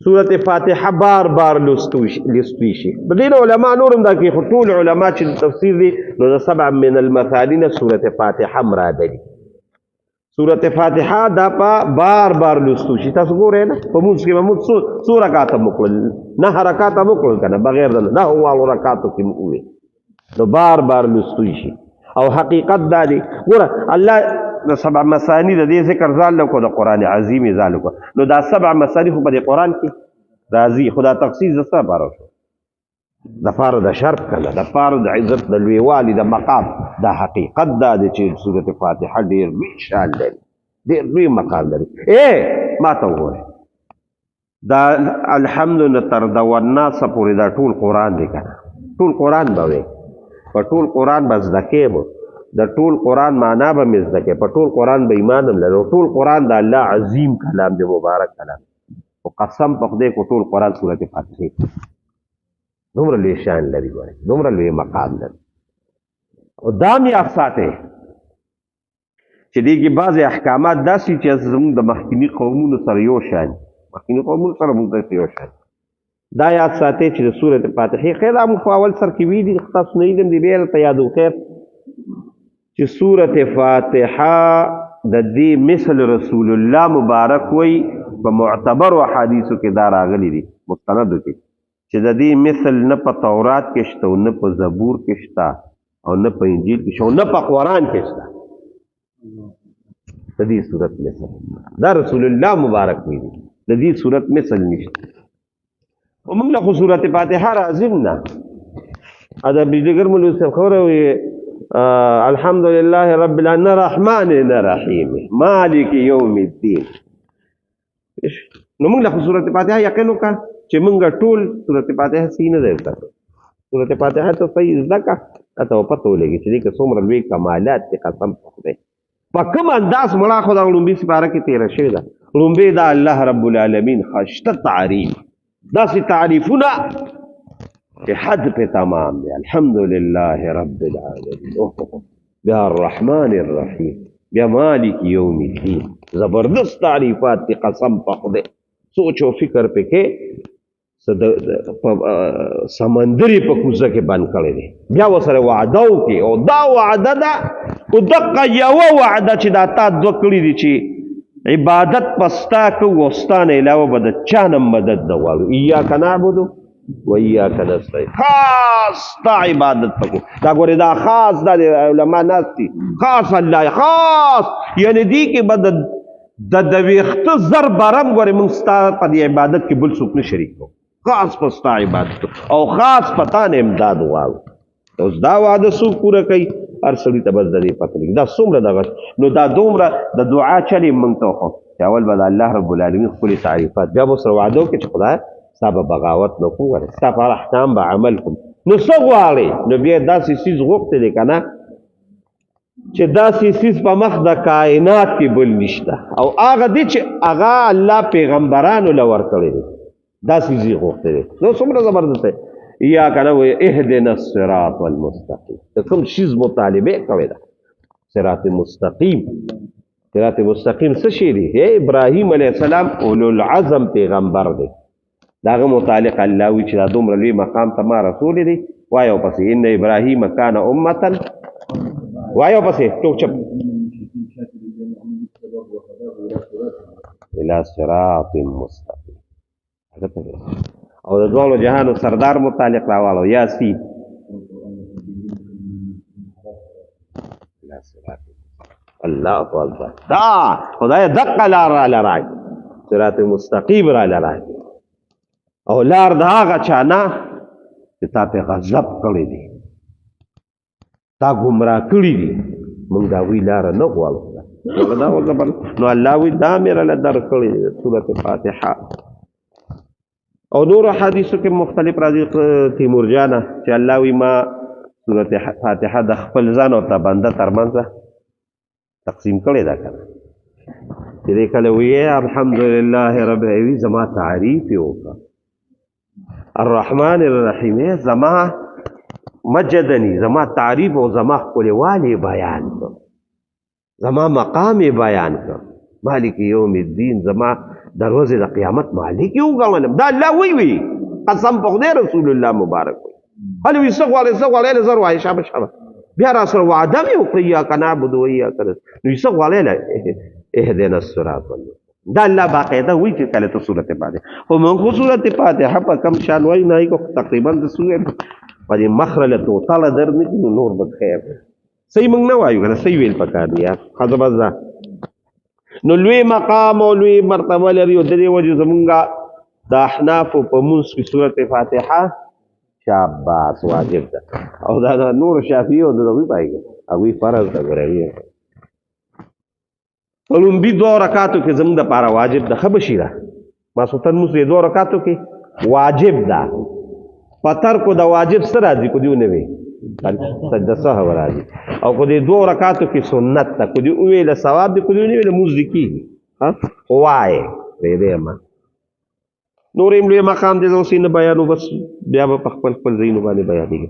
سورت فاتحه بار بار لوستوي شي. د دې علما نور هم دا کوي، خو ټول علما چې تفسیر دي نو د سبع من المثاني نه سورت فاتحه مراد دي. سورت فاتحه دا په بار بار لوستو شي. تاسو ګورئ نه، په مونځ کې به مونږ څو رکعاته مو کړل؟ 9 رکعاته مو کړل که نه؟ بغیر د 9 واړو رکعاتو کې مو وویل، نو بار بار لوستوي شي. او حقیقت دا دی، ګوره الله د سبع مثاني د دې ذکر ځان له کو، د قرآن عظیم یې ځان له کو، نو دا سبع مثاني خو په دې قرآن کې راځي، خو دا تخصیص د څه لپاره شو؟ د پاره د شرف که نه، د پاره د عزت، د لویوالي، د مقام. دا حقیقت دا دی چې سورت فاتحه ډېر لوی شان لري، ډېر لوی مقام لري. ما ته وګورئ، دا الحمد نه تر د والناس پورې دا ټول قرآن دی که نه، ټول قرآن به وي، په ټول قرآن به زده کېم، د ټول قرآن معنا به مې زده کړې، په ټول قرآن به ایمان هم لرم. ټول قرآن د الله عظیم کلام دی، مبارک کلام. خو قسم په خدای کو ټول قرآن سورت فاتحې دومره لوی شان لري، ګورئ دومره لوی مقام لري. او دا مې یاد ساتئ چې دې کې بعضې احکامات داسې چې زموږ د مخکیني قومونو سره یو شان دي، مخکیني قومونو سره موږ داسې یو شان دي. دا یاد ساتئ چې د سورت فاتحې خیر دا موږ خو اول سر کې ویلي، تاسو نه یې دي بیا درته یادو خیر، چې سورت فاتحه د دې مثل رسول الله مبارک وایي، په معتبرو احادیثو کې دا راغلي دي، مستندو کې، چې د دې مثل نه په تورات کې شته او نه په زبور کې شته او نه په انجیل کې شته او نه په قرآن کې شته. د دې صورت مثل دا رسول الله مبارک ویلي، د دې صورت مثل نشته. او موږ له خو سورت فاتحه راځي نه. دا بجلیګر مولوي صاحب خبره وایي، الحمد لله رب العالمین، نه رحمان نه رحیم، مالک یوم الدین. نو موږ له خو سورت فاتحه یقین وکړه چې موږ ټول سورت فاتحه صحیح نه دی زده کړې. سورت فاتحه ته صحیح زده کړه، تا ته به پته ولګي چې دې کې څومره لوی کمالات دي. قسم په خدای په کوم انداز مړه خو دا ړومبي سپاره کې تېره شوې ده. ړومبی دا الله رب العالمین ښایسته تعریف، داسې تعریفونه چې حد پې تمام دی. الحمد لله رب العالمین، بیا الرحمن الرحیم، بیا مالک یوم الدین. زبردست تعریفات دي، قسم په خدای. سوچ او فکر پکې سمندري په کوزه کې بند کړی دی. بیا ورسره وعده وکړي، او دا وعده ده، او دقه یوه وعده چې دا تا دوه کړي دي چې عبادت په ستا کوو او ستا نه علاوه به د چا نه مدد نه غواړو. ایاک نعبد و ایاک نستعین، خاص ستا عبادت په کوو. دا ګورې دا خاص دا د علما ناست دي، خاص الله خاص، یعنې دې کې به د ویښته زر برم ګورې موږ ستا په دې عبادت کې بل څوک نه شریک کوو، خاص په ستا عبادت کوو او خاص په تا نه امداد غواړو. اوس دا وعده څوک پوره کوي؟ هر سړي ته بس د دې پته لګي. دا څومره دغه نو دا دومره د دعا چلې موږ ته وښو چې اول به د الله رب العالمین ښکلي تعریفات، بیا به ورسره وعده وکړي چې خدای ستا به بغاوت نه کوم، ورې ستا په اړه احکام به عمل کوم. نو څه غواړې؟ نو بیا داسې څیز غوښتی دی که نه چې داسې څیز په مخ د کائنات کې بل نشته، او هغه دی چې هغه الله پیغمبرانو له ورکړی دی، داسې څیز غوښتی دی. نو څومره زبردست دی. یا که نه وایي اهدنا الصراط المستقیم، د کوم څیز مطالبه کړې ده؟ صراط مستقیم. صراط مستقیم څه شی دی؟ ابراهیم علیه السلام اولو العزم پیغمبر دی، د هغه متعلق الله وایي چې دا دومره لوی مقام ته ما رسولی دی. وایه ورپسې ان ابراهیم کان امة، وایه ورپسې ټوک چپ الى صراط مستقیم. هغه ته وایي. او د دواړو جهانو سردار متعلق راواړو یاسین الله اکبر. دا خدای دقه لار را لرای، صراط مستقیم را لرای، او لار د هغه چا نه چې تا پې غضب کړی دی، تا ګمراه کړي دي، موږ د هغوی لاره نه غواړو. دا نو الله وایي دا مې راله درکړې دی سورت فاتحه. او نور حدیثو کې مختلف راځي تیمور جانه چې الله وایي ما سورت فاتحه د خپل ځان او د بنده ترمنځ تقسیم کړې ده که نه، چې دې کله وایي الحمدلله رب العالمین زما تعریف یې وکړه، الرحمن الرحیم زما مجدني زما تعریف او زما ښکلېوالی بیان کړ، زما مقام یې بیان کړ، مالک یوم الدین زما د ورځې د قیامت مالک یې وګڼلم. دا الله وی وی قسم په خدای رسول الله مبارک وی. هلې وی څه غواړې څه غواړې، له زر وایې شابه شابه، بیا را سره وعده مې وکړه ایاک نعبد و ایاک نستعین. نو څه غواړې؟ له اهدنا الصراط. دا الله باقاعده وایي چې کله ته سورت فاتحه، خو موږ خو سورت فاتحه په کم شان وایو نه کو تقریبا د سورت په دې مخره له توتاله در نه کړي، نو نور به خیر صحیح موږ نه وایو که نه، صحیح ویل پکار دي یار. ښه بس ده. نو لوی مقام او لوی مرتبه لري، او د دې وجې زمونږ د احنافو په مونځ کې سورت فاتحه شاباس واجب ده، او دا د نور شافعي او د هغوی پای کې هغوی فرض ده. ګوره په لومبي دوو رکعاتو کې زموږ دپاره واجب ده. ښه بشیره ماسخوتن لمونځ یې دوو رکعاتو کې واجب ده. په ترکو د واجب څه راځي؟ که دې ونه وي سجده سهو راځي، او که دې دوو رکعاتو کې سنت ده، که دې وویله ثواب دی، که دې ونه ویله لمونځ دې کېږي. خو وایې پرېږدی ما نور هم لوی مقام دی، زه اوس یې نه بیانو، بس بیا به په خپل خپل ځایونو باندې بیانېږي.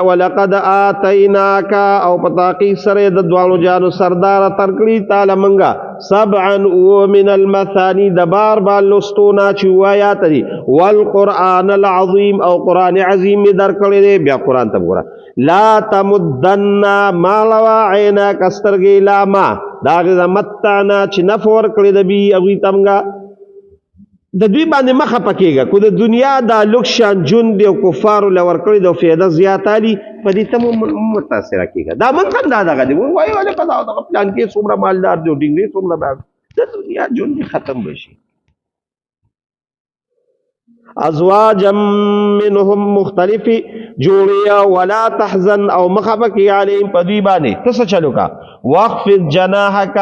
ولقد آتیناک، او په تحقیق سره د دواړو جانو سردار ترکړي تاله منګه سبعا او من المثانی د بار بار لوستونه چې وایات دي، والقرآن العظیم او قرآن عظیم می درکړی دی. بیا قرآن ته وګوره، لا تمدن مالوا عینک سترګې لا ما دا غزه متعنا چې نفع ورکړی د بي هغوی ته مونږه د دوی باندې مخه پکېږه. کو د دنیا دا لوک شان ژوند دی او کفارو له ورکړی د فایده زیاته علی په دې ته متاثره کېږه. دا مونږ هم دا دغه دی، مونږ وایو ولې په دا دغه پلان کې څومره مالدار دی او ډینګرې څومره مال، د دنیا ژوند دی ختم به شي. ازواجا منهم مختلف جوړیا ولا تحزن او مخه پکې علیهم په دوی باندې ته څه چلو کا، واخفض جناحک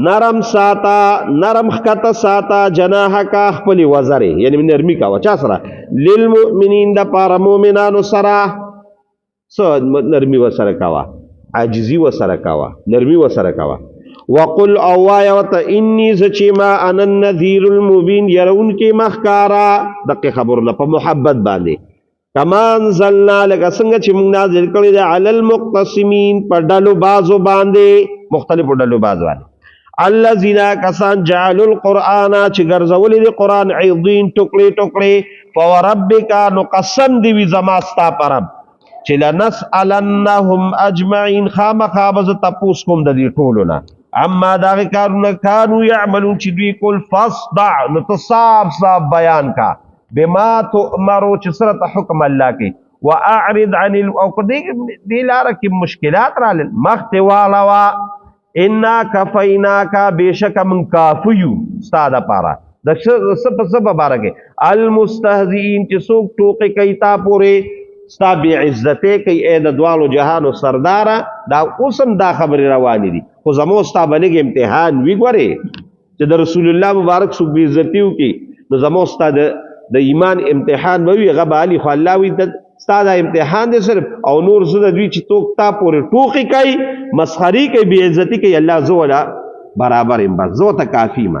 نرم ساته، نرم ښکته ساته، جناحک خپلې وزرې، یعنی نرمي کوه چا سره؟ للمؤمنین د پاره مؤمنانو سره. څه نرمي ورسره کوه، عاجزي ورسره کوه، نرمي ورسره کوه. وقل او وایه ورته انی زه چې ما انا النذیر المبین، یرونکې مخکاره دقې خبرو نه په محبت باندې. کما انزلنا لکه څنګه چې موږ نازل کړی دی علی المقتسمین په ډلو بازو باندې، مختلفو ډلو بازو باندې. الذین کسان جعلوا القرآن چې ګرځولې دي قرآن عضین ټوکړې ټوکړې. فوربک نو قسم دی وي زما ستا په رب چې لنسألنهم اجمعین، خامخا به زه تپوس کوم د دې ټولو نه عما دغه کارونه کانو یعملون چې دوی کول. فاصدع نو ته صاف صاف بیان کا بما تؤمرو چې سره ته حکم الله کوي، واعرض عن او که دې لاره کې مشکلات رالل مخ ته واړوه. انا کفیناک بېشکه موږ کافي یو ستا دپاره د څه په څه په باره کې المستهزئین چې څوک ټوقې کوي تا پورې، ستا بې عزتۍ کوي ای د دواړو جهانو سرداره. دا اوس هم دا خبرې روانې دي، خو زموږ ستا به لږ امتحان وي ګورې چې د رسول الله مبارک څوک بې عزتي وکړي نو زموږ ستا د ایمان امتحان به وي، هغه به علي. خو الله وي ستا دا امتحان دی صرف، او نور زه د دوی چې څوک تا پورې ټوقې کوي، مسخري کوي، بې عزتي کوي، الله زه وله برابر یم، بس زه ورته کافي یم.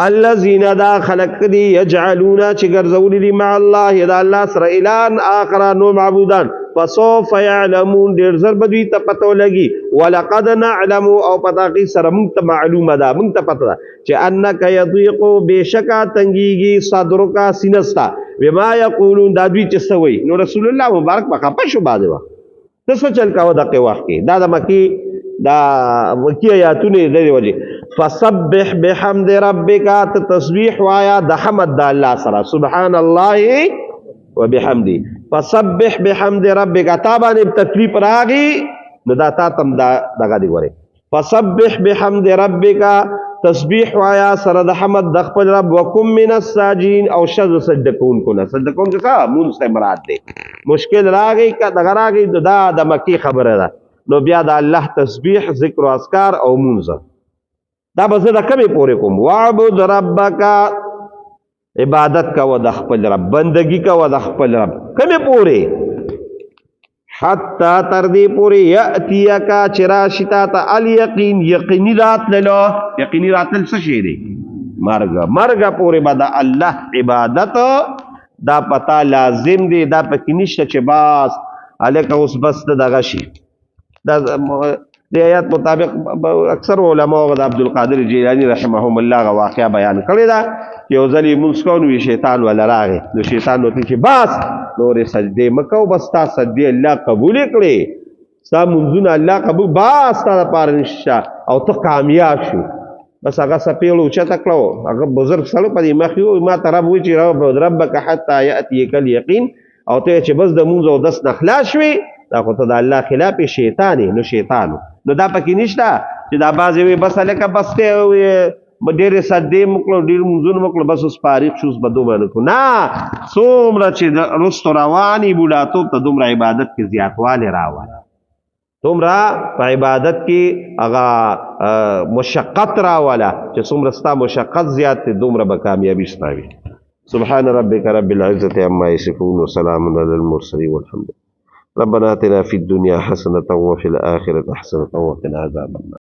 الذین دا خلق دی یجعلون چې ګرځولي دي مع الله د الله سره الهاً آخر نو معبودان، فسوف یعلمون ډېر زر به دوی ته پته ولګي. ولقد نعلم او په تحقیق سره موږ ته معلومه ده، موږ ته پته ده چې انک یضیق بېشکه تنګیږي صدرک سینه ستا بما یقولون، دا دوی چې څه وایي. نو رسول الله مبارک به خفه شو بعضې وخت، ته څه چل کوه دقې وخت کې. دا د مکې دا مکي آیاتونه یې د دې وجې فسبح بحمد ربک، ته تسبیح وایا د حمد د الله سره، سبحان الله وبحمده. فسبح بحمد ربک، تا باندې تکلیف راغی نو دا تا تم دا دغه دی ګورې. فسبح بحمد ربک، تسبیح وایا سره د حمد د خپل رب. وکم من الساجدین، او شز سجده کوونکو نه، سجده کوونکو څه مونځ ته مراد دی. مشکل راغی که دغه راغی دا د مکې خبره ده، نو بیا د الله تسبیح، ذکر او اذکار او مونځ دا به زه د کمې پورې کوم. واعبد ربک، عبادت کوه د خپل رب، بندگی کوه د خپل رب، کمې پورې؟ حتی تر دې پورې یأتیک چې راشي تا ته الیقین، یقیني راتللو. یقیني راتلل څه شی دی؟ مرګ. مرګ پورې به د الله عبادت دا پتا لازم دی، دا پکې نشته چې بس هلکه اوس بس ته دغه شي. دا د آیات مطابق اکثر علما او د عبد القادر جیلانی رحمهم الله غ واقعا بیان کړی دا. یو ځل یې مونځ کوو نو شیطان ولا راغی، نو شیطان ورته چې بس نورې سجدې مه کوه، بس ستا سجدې الله قبولې کړې، ستا مونځونه الله قبول، بس ستا دپاره نشته او ته کامیاب شو. بس هغه څپېړه اوچته کړه، هغه بزرګ سړی په دې مخ یې ما ته رب وایي چې رب ربک حتی یأتیک الیقین، او ته چې بس د مونځ او دس نه خلاص شوې، دا خو ته د الله خلاف یې، شیطان یې. نو شیطان نو دا پکې نشته چې دا بعضې وي بس هلکه بس دی ډېرې سجدې مو کړو، ډېر لمونځونه مو کړو، بس اوس فارغ شو، اوس به دومره نه کړو. نه، څومره چې د وروستو روان یې بوډاتوب ته دومره عبادت کې زیاتوالی راوله، دومره په عبادت کې هغه مشقت راوله، چې څومره ستا مشقت زیات دی دومره به کامیابي ستا وي. سبحان ربك رب العزة عما يصفون وسلام على المرسلين والحمد لله. ربنا آتنا في الدنيا حسنة وفي الآخرة حسنة وقنا عذاب النار.